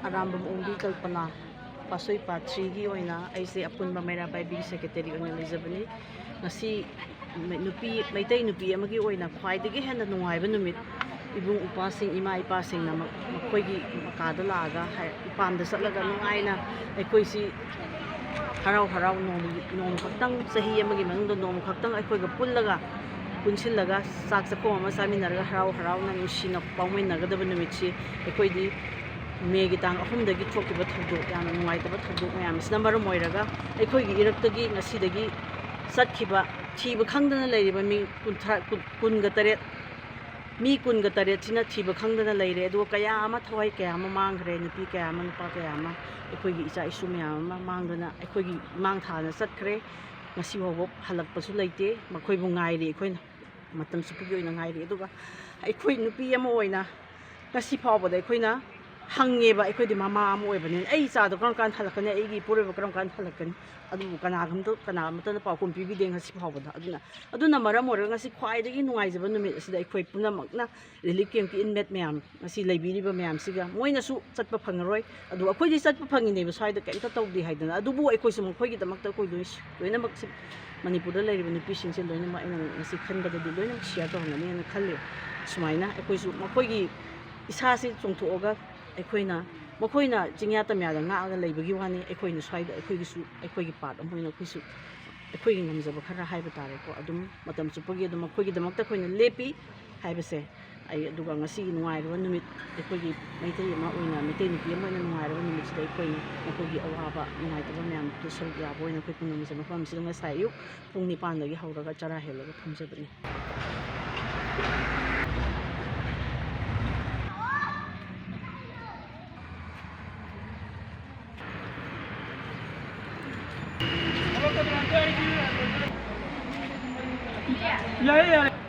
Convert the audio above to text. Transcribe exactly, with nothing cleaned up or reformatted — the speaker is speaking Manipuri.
ꯑꯔꯥꯝꯕꯝ ꯑꯣꯡꯕꯤ ꯀꯜꯄꯅꯥ, ꯄꯥꯁꯣꯏ ꯄꯥꯠ ꯊ꯭ꯔꯤꯒꯤ ꯑꯣꯏꯅ ꯑꯩꯁꯦ ꯑꯄꯨꯟꯕ ꯃꯩꯔꯥ ꯄꯥꯏꯕꯤꯒꯤ ꯁꯦꯀ꯭ꯔꯦꯇꯔꯤ ꯑꯣꯏꯅ ꯂꯩꯖꯕꯅꯤ꯫ ꯉꯁꯤ ꯅꯨꯄꯤ, ꯃꯩꯇꯩ ꯅꯨꯄꯤ ꯑꯃꯒꯤ ꯑꯣꯏꯅ ꯈ꯭ꯋꯥꯏꯗꯒꯤ ꯍꯦꯟꯅ ꯅꯨꯡꯉꯥꯏꯕ ꯅꯨꯃꯤꯠ, ꯏꯕꯨꯡ ꯏꯄ꯭ꯋꯥꯁꯤꯡ, ꯏꯃꯥ ꯏꯄꯥꯁꯤꯡꯅ ꯃ-, ꯃꯈꯣꯏꯒꯤ ꯃꯀꯥꯗ ꯂꯥꯛꯑꯒ, ꯍꯥꯏ-, ꯏꯄꯥꯝꯗ ꯆꯠꯂꯒ ꯅꯨꯡꯉꯥꯏꯅ ꯑꯩꯈꯣꯏꯁꯤ ꯍꯔꯥꯎ ꯍꯔꯥꯎ ꯅꯣꯡꯃ, ꯅꯣꯡꯃ ꯈꯛꯇꯪ, ꯆꯍꯤ ꯑꯃꯒꯤ ꯃꯅꯨꯡꯗ ꯅꯣꯡꯃ ꯈꯛꯇꯪ ꯑꯩꯈꯣꯏꯒ ꯄꯨꯜꯂꯒ, ꯄꯨꯟꯁꯤꯜꯂꯒ ꯆꯥꯛ ꯆꯥꯛꯈꯣꯝ ꯑꯃ ꯆꯥꯃꯤꯟꯅꯔꯒ ꯍꯔꯥꯎ ꯍꯔꯥꯎꯅ ꯅꯨꯡꯁꯤꯅ ꯄꯥꯎꯃꯤꯟꯅꯒꯗꯕ ꯅꯨꯃꯤꯠꯁꯤ ꯑꯩꯈꯣꯏꯗꯤ ꯃꯦꯒꯤ ꯇꯥꯡ ꯑꯍꯨꯝꯗꯒꯤ ꯊꯣꯛꯈꯤꯕ ꯊꯧꯗꯣꯛ, ꯌꯥꯝꯅ ꯅꯨꯡꯉꯥꯏꯇꯕ ꯊꯧꯗꯣꯛ ꯃꯌꯥꯝ ꯑꯁꯤꯅ ꯃꯔꯝ ꯑꯣꯏꯔꯒ ꯑꯩꯈꯣꯏꯒꯤ ꯏꯔꯛꯇꯒꯤ ꯉꯁꯤꯗꯒꯤ ꯆꯠꯈꯤꯕ, ꯊꯤꯕ ꯈꯪꯗꯅ ꯂꯩꯔꯤꯕ ꯃꯤ ꯀꯨꯟꯊ꯭ꯔꯥ, ꯀꯨꯟ, ꯀꯨꯟꯒ ꯇꯔꯦꯠ, ꯃꯤ ꯀꯨꯟꯒ ꯇꯔꯦꯠꯁꯤꯅ ꯊꯤꯕ ꯈꯪꯗꯅ ꯂꯩꯔꯦ꯫ ꯑꯗꯨꯒ ꯀꯌꯥ ꯑꯃ, ꯊꯋꯥꯏ ꯀꯌꯥ ꯑꯃ ꯃꯥꯡꯈ꯭ꯔꯦ, ꯅꯨꯄꯤ ꯀꯌꯥ ꯑꯃ, ꯅꯨꯄꯥ ꯀꯌꯥ ꯑꯃ, ꯑꯩꯈꯣꯏꯒꯤ ꯏꯆꯥ ꯏꯁꯨ ꯃꯌꯥꯝ ꯑꯃ ꯃꯥꯡꯗꯅ ꯑꯩꯈꯣꯏꯒꯤ ꯏꯃꯥꯡ ꯊꯥꯅ ꯆꯠꯈ꯭ꯔꯦ꯫ ꯉꯁꯤ ꯐꯥꯎꯕ ꯍꯜꯂꯛꯄꯁꯨ ꯂꯩꯇꯦ꯫ ꯃꯈꯣꯏꯕꯨ ꯉꯥꯏꯔꯤ ꯑꯩꯈꯣꯏꯅ, ꯃꯇꯝ ꯆꯨꯞꯄꯒꯤ ꯑꯣꯏꯅ ꯉꯥꯏꯔꯤ꯫ ꯑꯗꯨꯒ ꯑꯩꯈꯣꯏ ꯅꯨꯄꯤ ꯑꯃ ꯑꯣꯏꯅ ꯉꯁꯤ ꯐꯥꯎꯕꯗ ꯑꯩꯈꯣꯏꯅ ꯍꯪꯉꯦꯕ, ꯑꯩꯈꯣꯏꯗꯤ ꯃꯃꯥ ꯑꯃ ꯑꯣꯏꯕꯅꯤꯅ, "ꯑꯩ ꯏꯆꯥꯗꯣ ꯀꯔꯝ ꯀꯥꯟꯗ ꯍꯜꯂꯛꯀꯅꯤ? ꯑꯩꯒꯤ ꯏꯄꯨꯔꯣꯏꯕ ꯀꯔꯝ ꯀꯥꯟꯗ ꯍꯜꯂꯛꯀꯅꯤ?" ꯑꯗꯨꯕꯨ ꯀꯅꯥꯒꯝꯇ, ꯀꯅꯥ ꯑꯃꯠꯇꯅ ꯄꯥꯎꯈꯨꯝ ꯄꯤꯕꯤꯗꯦ ꯉꯁꯤ ꯐꯥꯎꯕꯗ꯫ ꯑꯗꯨꯅ, ꯑꯗꯨꯅ ꯃꯔꯝ ꯑꯣꯏꯔꯒ ꯉꯁꯤ ꯈ꯭ꯋꯥꯏꯗꯒꯤ ꯅꯨꯡꯉꯥꯏꯖꯕ ꯅꯨꯃꯤꯠ ꯑꯁꯤꯗ ꯑꯩꯈꯣꯏ ꯄꯨꯝꯅꯃꯛꯅ relief camp ꯀꯤ inmate ꯃꯌꯥꯝ, ꯉꯁꯤ ꯂꯩꯕꯤꯔꯤꯕ ꯃꯌꯥꯝꯁꯤꯒ, ꯃꯣꯏꯅꯁꯨ ꯆꯠꯄ ꯐꯪꯉꯔꯣꯏ꯫ ꯑꯗꯨ ꯑꯩꯈꯣꯏꯗꯤ ꯆꯠꯄ ꯐꯪꯉꯤꯅꯦꯕ, ꯁ꯭ꯋꯥꯏꯗ ꯀꯩꯝꯇ ꯇꯧꯗꯦ ꯍꯥꯏꯗꯅ꯫ ꯑꯗꯨꯕꯨ ꯑꯩꯈꯣꯏꯁꯨ ꯃꯈꯣꯏꯒꯤꯗꯃꯛꯇ ꯑꯩꯈꯣꯏ ꯂꯣꯏ, ꯂꯣꯏꯅꯃꯛꯁꯦ, ꯃꯅꯤꯄꯨꯔꯗ ꯂꯩꯔꯤꯕ ꯅꯨꯄꯤꯁꯤꯡꯁꯦ ꯂꯣꯏꯅꯃꯛ ꯑꯩꯅ ꯉꯁꯤ ꯈꯟꯕꯗꯗꯤ ꯂꯣꯏꯅꯃꯛ share ꯇꯧꯔꯝꯒꯅꯤꯅ ꯈꯜꯂꯤ꯫ ꯁꯨꯃꯥꯏꯅ ꯑꯩꯈꯣꯏꯁꯨ ꯃꯈꯣꯏꯒꯤ ꯏꯁꯥꯁꯤ ꯆꯣꯡꯊꯣꯛꯑꯒ ꯑꯩꯈꯣꯏꯅ, ꯃꯈꯣꯏꯅ ꯆꯤꯡꯌꯥ ꯇꯝꯌꯥꯗ ꯉꯥꯛꯑꯒ ꯂꯩꯕꯒꯤ ꯋꯥꯅꯤ, ꯑꯩꯈꯣꯏꯅ ꯁ꯭ꯋꯥꯏꯗ ꯑꯩꯈꯣꯏꯒꯤꯁꯨ ꯑꯩꯈꯣꯏꯒꯤ part ꯑꯃ ꯑꯣꯏꯅ ꯑꯩꯈꯣꯏꯁꯨ ꯑꯩꯈꯣꯏꯒꯤ ꯉꯝꯖꯕ ꯈꯔ ꯍꯥꯏꯕ ꯇꯥꯔꯦꯀꯣ, ꯑꯗꯨꯝ ꯃꯇꯝ ꯆꯨꯞꯄꯒꯤ ꯑꯗꯨꯝ ꯃꯈꯣꯏꯒꯤꯗꯃꯛꯇ ꯑꯩꯈꯣꯏꯅ ꯂꯦꯞꯄꯤ ꯍꯥꯏꯕꯁꯦ꯫ ꯑꯩ ꯑꯗꯨꯒ ꯉꯁꯤꯒꯤ ꯅꯨꯡꯉꯥꯏꯔꯕ ꯅꯨꯃꯤꯠ, ꯑꯩꯈꯣꯏꯒꯤ ꯃꯩꯇꯩ ꯑꯃ ꯑꯣꯏꯅ, ꯃꯩꯇꯩ ꯅꯨꯄꯤ ꯑꯃ ꯑꯣꯏꯅ ꯅꯨꯡꯉꯥꯏꯔꯕ ꯅꯨꯃꯤꯠꯁꯤꯗ ꯑꯩꯈꯣꯏꯅ ꯃꯈꯣꯏꯒꯤ ꯑꯋꯥꯕ ꯅꯨꯡꯉꯥꯏꯇꯕ ꯃꯌꯥꯝꯗꯨ ꯁꯔꯨꯛ ꯌꯥꯕ ꯑꯣꯏꯅ ꯑꯩꯈꯣꯏ ꯄꯨꯝꯅꯃꯛꯁꯦ ꯃꯐꯝꯁꯤꯗ ꯉꯁꯥꯏ ꯑꯌꯨꯛ ꯄꯨꯡ ꯅꯤꯄꯥꯟꯗꯒꯤ ꯍꯧꯔꯒ ꯆꯔꯥ ꯍꯦꯜꯂꯒ ꯐꯝꯖꯕꯅꯤ꯫ ꯌꯥꯏꯌꯦ, ꯌꯥꯏꯌꯦ꯫